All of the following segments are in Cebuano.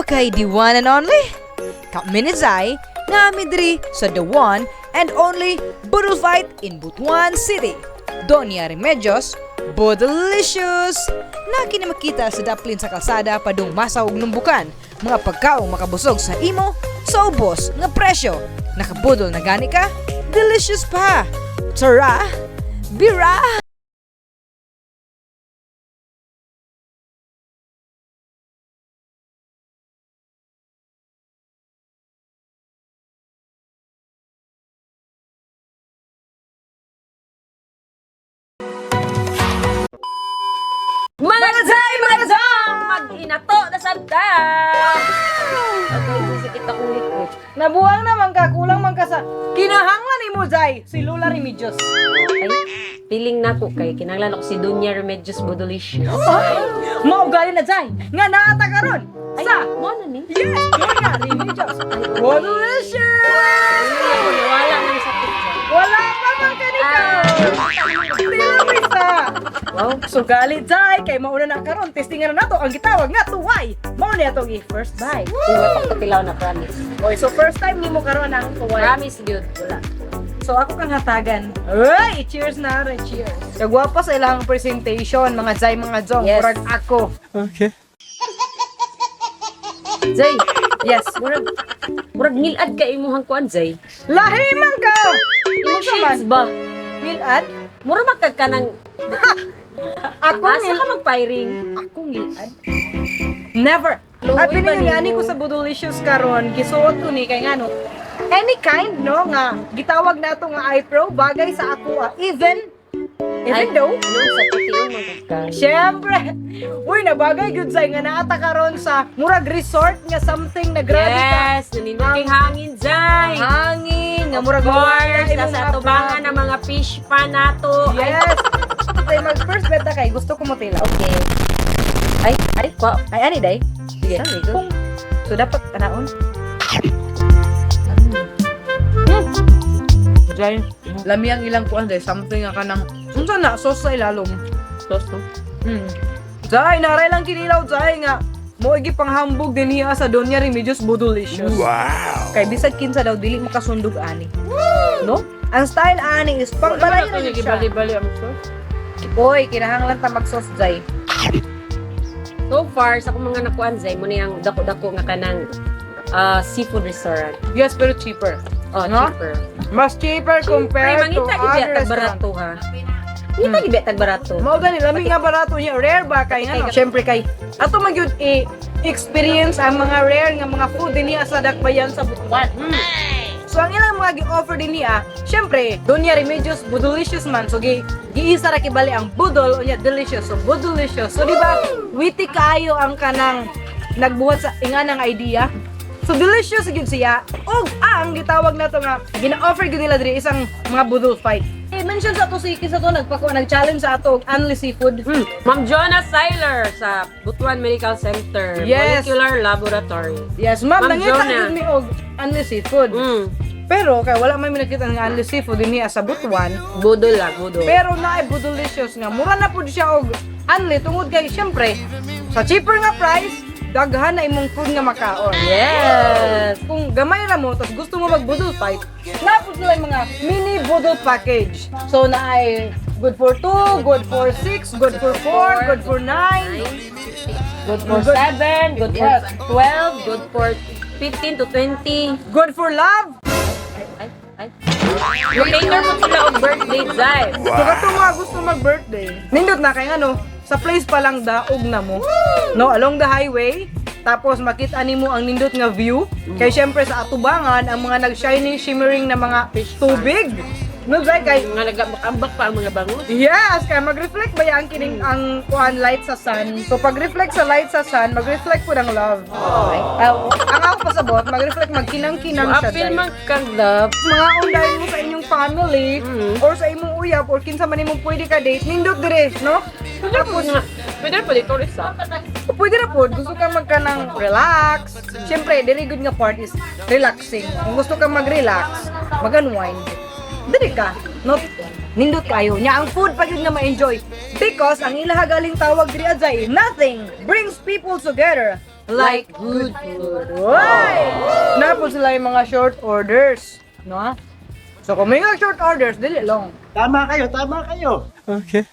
ba kay the one and only? Kami ni Zai, nga ami diri sa the one and only Boodle Fight in Butuan City. Doña Remedios, Boodlicious! Na kini makita sa daplin sa kalsada padung masa ug Lumbukan, mga pagkaong makabusog sa imo sa ubos nga presyo. Nakabudol na gani ka? Delicious pa! Tara! Bira! Mga zay, mga zong! Mag-inato na sabta! Okay, susikit akong likod. Nabuang naman ka, kulang man ka sa kinahanglan nimo, Zai, si Lola Remedios. Ay, piling na ko kay kinahanglan ako si Dunya Remedios Bodolicious. Maugali na, Zai, nga naata karon Ay, sa mo na ni? Yes, Doña Remedios. Delicious! Wala nang sakit. Wala pa man kanika. Dili sa. Wow. So gali, Zai, kay mauna na karon testingan na nato ang gitawag nga tuway. Mao ni atong i-first bite. Uy, pagkatilaw na, promise. Oy, so first time nimo karon ang tuway. Promise, good. Wala. So ako kang hatagan. Uy, cheers na re, cheers. Kagwapa sa ilang presentation, mga Zay, mga Zong, Yes. murag ako. Okay. Zay, Yes. murag ngilad ka imuhang kuan, Zay. Lahi man ka! Imong Unsa man? shades ba? Ngilad? Mura magkag ka ng Ako asa ngil ka mag-firing. Ako ngilad? Never. Luoy At ba pinili nimo? ko sa Budulicious karon, gisuot ko ni kay ngano. Any kind no nga gitawag nato nga eye pro bagay sa ako ah. Even Ay, though Noon sa totoo magkag ka. Siyempre. Uy, nabagay gyud say nga naata karon sa murag resort nga something na grabe ka. Yes, naninduking hangin, Zay. Hangin nga murag Of course, mawala imong nasa mga atubangan ng mga fish pa nato. Ay, Yes. Tay mag first beta kay gusto ko mo tilaw. okay. Ay, ay, kwa. Ay ani day. Sige. Sorry, go. Kung so dapat anaon. Jay, lami ang ilang kuan day something nga kanang unsa na sauce sa ilalom. Sauce, no? Jay, naray lang kinilaw jay nga mo igi panghambog dinhi sa Doña Remedios Budulicious. Wow. Kay bisag kinsa daw dili makasundog ani. No? Ang style ani is pangbalay ra jud siya. Bali-bali ang sauce. Oy, kinahanglan ta mag sauce jay. So far, sa akong mga nakuan, Zay, muna yung dako-dako nga kanang seafood restaurant. Yes, pero cheaper. Oh, No? cheaper. Mas cheaper Pre, compared to mangita gid other tag restaurant. barato ha. Mangita gid tag barato. Mao gani lami nga barato niya, rare ba kay nga no? Syempre kay ato man gyud i experience ang mga rare nga mga food dinhi sa Dakbayan sa Butuan. So ang ilang mga gi-offer dinhi syempre Doña Remedios Budulicious man. So gi giisa ra kibali ang budol unya delicious. So budulicious. So di ba witty kaayo ang kanang nagbuhat sa inganang idea. So delicious gyud siya. Ug ang gitawag nato nga gina-offer gyud nila diri isang mga budol fight. I-mention sa ato si Kisa to nagpakuha nag-challenge sa ato og only seafood. Ma'am Jonah Seiler sa Butuan Medical Center, Yes. Molecular Laboratory. Yes, ma'am, Ma'am nangita Jonah. gyud mi og only seafood. Pero kay wala may minakita nga only seafood dinhi sa Butuan. Budol lang, budol. Pero naay Budulicious nga mura na pud siya og only tungod kay syempre sa cheaper nga price daghan na imong food nga makaon. Yes! Kung gamay ra mo tapos gusto mo mag budol fight, naa pud sila yung mga mini budol package. So naay good for 2, good for 6, good for 4, good for 9. Good for 7, good for Yes. 12, good for 15 to 20. Good for love. Ay, ay. Locator mo sila og birthday, Zay. So katong mga gusto mag-birthday, nindot na kay ano, sa place pa lang daog na mo. No, along the highway, tapos makita nimo ang nindot nga view. Kay syempre sa atubangan ang mga nag-shining shimmering na mga tubig. No, Zay, kay Mga nagambak pa ang mga bangus. Yes, kaya mag-reflect ba yan kining ang kuan light sa sun? So pag-reflect sa light sa sun, mag-reflect po ng love. Ay. Ah, ang ako pasabot, mag-reflect magkinang-kinang siya. Apil Zay. man kang love. Mga undahin mo sa inyong family or sa imong uyab or kinsa man imong pwede ka date, nindot dire, no? Tapos Pwede na po dito isa. pwede na po, gusto ka magka ng relax. Siyempre, dili good nga part is relaxing. Kung gusto ka mag-relax, mag-unwind, dili ka. No? Nindot kayo. Nya ang food pa gyud nga ma-enjoy. Because ang ilaha galing tawag diri adzay, nothing brings people together like good food. Why? Naa pod sila yung mga short orders. No? So kung may mga short orders, dili long. Tama kayo, tama kayo. Okay.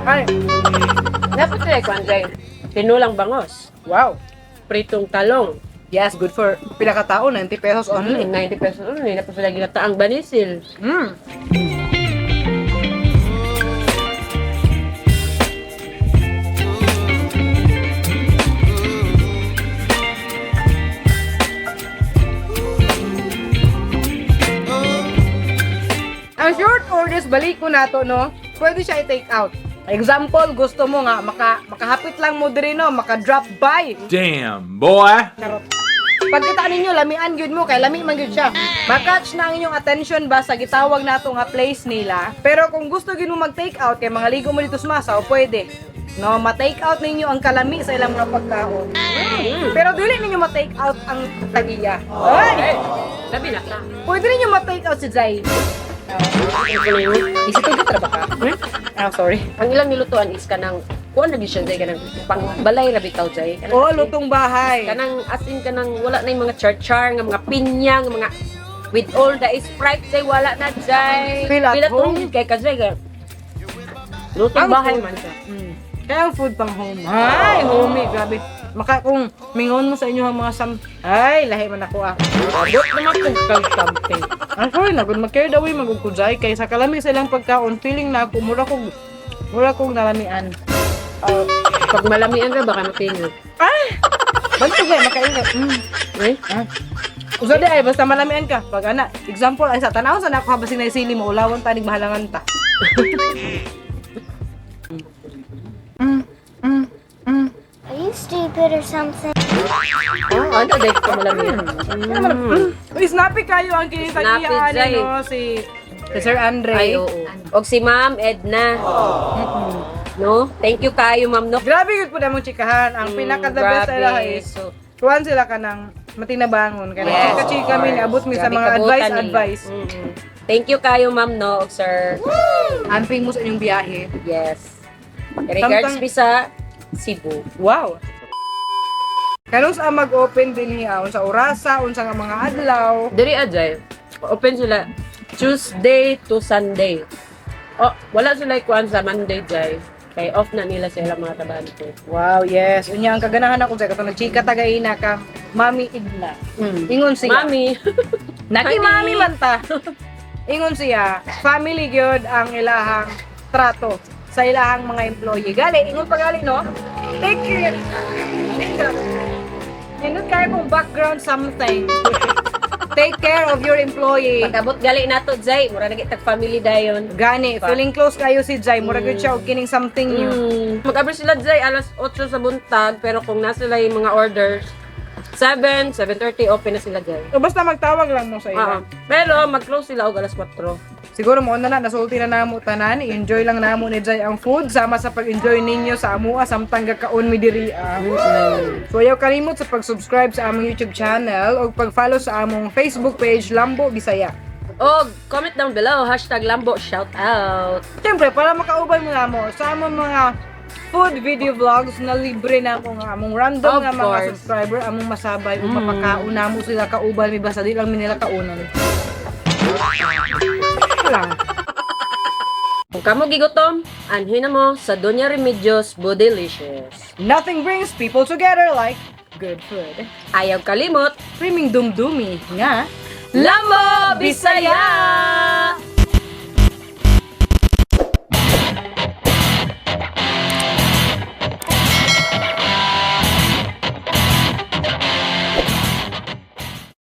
Ay, Dapat sila kuan, Zay. Tinulang bangos. Wow. Pritong talong. Yes, good for pila ka tao, 90 pesos only. 90 pesos only. Naa pod sila ginataang banisil. Ang short orders, balik ko na to, no? Pwede siya i-take out. Example, gusto mo nga, makahapit lang mo diri, no? Maka-drop by. Damn, boy. Charot. Pagkita ninyo, lamian gyud mo, kay lami man gyud siya. Makatch na ang inyong attention ba sa gitawag nato nga place nila. Pero kung gusto gyud mo mag-take out, kay mga ligo mo dito sa masa, o pwede. No, ma-take out ninyo ang kalami sa ilang mga pagkaon. Pero dili ninyo ma-take out ang tagiya. Ay! Sabi na ka. Pwede ninyo ma-take out si Zay. Isipin ko ba ka? Ah, sorry. Ang ilang nilutuan is kanang kuan lagi siya, Zay, kanang pang balay ra bitaw, Zay. Kanang Oh, lutong bahay. Kanang as in kanang wala na yung mga char-char nga mga pinya nga mga with all the Sprite, Zay, wala na, Zay. Feel at Feel at home. home kay ka, Zay. Lutong Ang bahay food. man siya. Kaya ang food pang home. Ay, homie, grabe. Maka kung mingon mo sa inyo ang mga sam... Ay, lahi man ako ah. Abot naman kung kag something. Ang sorry na, kung mag-carried away magugkujay, kay sa kalami sa ilang pagkaon, feeling na ako, mura kong nalamian. Pag malamian ra baka matingog. Ah! Bantog na, makain ka. Ay? Ah. Usa di ay, basta malamian ka. Pag ana, example, ay sa tanaw sa nako habang sinaisili mo, ulawan tanig mahalangan ta. Are you stupid or something? Oh, ano dahil ka malamian? Uy, snappy kayo ang kinita Snappy, niya, Jay. no, si Sir Andre. Ay, oo. Og si Ma'am Edna. No? Thank you kayo, Ma'am, no? Grabe yun po namang chikahan. Ang pinaka the best Grabe. sa ilaha is, So, kuhan sila ka ng matinabangon. Kaya yes, chika-chika of mi, course. niabot mi sa Grabe mga kabutan advice, nila. advice. Thank you kayo, Ma'am, no, og sir. Amping mo sa inyong biyahe. Yes. Regards Samtang- mi sa Cebu. Wow! Kanus ang mag-open din niya, unsa orasa, unsa nga mga adlaw. Diri ajay, open sila Tuesday to Sunday. Oh, wala sila ikuan sa Monday, Jay. Kay off na nila sila mga trabahante. Wow, yes. Unya ang kaganahan ako sa katong nagchika tagaina ka, Mami Igna. Ingon siya. Mami. Naki Honey. mami man ta. Ingon siya, family gyud ang ilahang trato sa ilahang mga employee. Gali, ingon pa gali no. Take care. Nindot kayo kung background something. Take care of your employee. Pag-abot gali nato, Jay. Mura na kitag family dayon. Gani, feeling close kayo si Jai. Mura gyud siya og kining something new. Mag-abri sila, Jay, alas 8 sa buntag. Pero kung nasa sila yung mga orders, 7, 7:30, open na sila, Jay. O basta magtawag lang mo sa ila. Pero mag-close sila og alas 4. Siguro mo na na nasulti na namo tanan, i-enjoy lang namo ni Jai ang food sama sa pag-enjoy ninyo sa amua samtang gakaon mi diri ah. So ayaw kalimot sa pag-subscribe sa among YouTube channel o pag-follow sa among Facebook page Lambo Bisaya. Og comment down below, #LamboShoutout. Siyempre, para makaubay mo namo sa among mga food video vlogs na libre na ako nga among random Of nga mga course. subscriber among masabay ug mapakaon namo sila kauban mi basta di lang mi nila kaunon. Wala. Kung kamo gigutom, anhin na mo sa Doña Remedios Bodelicious. Nothing brings people together like good food. Ayaw kalimot, Priming dumdumi nga. Lambo Bisaya!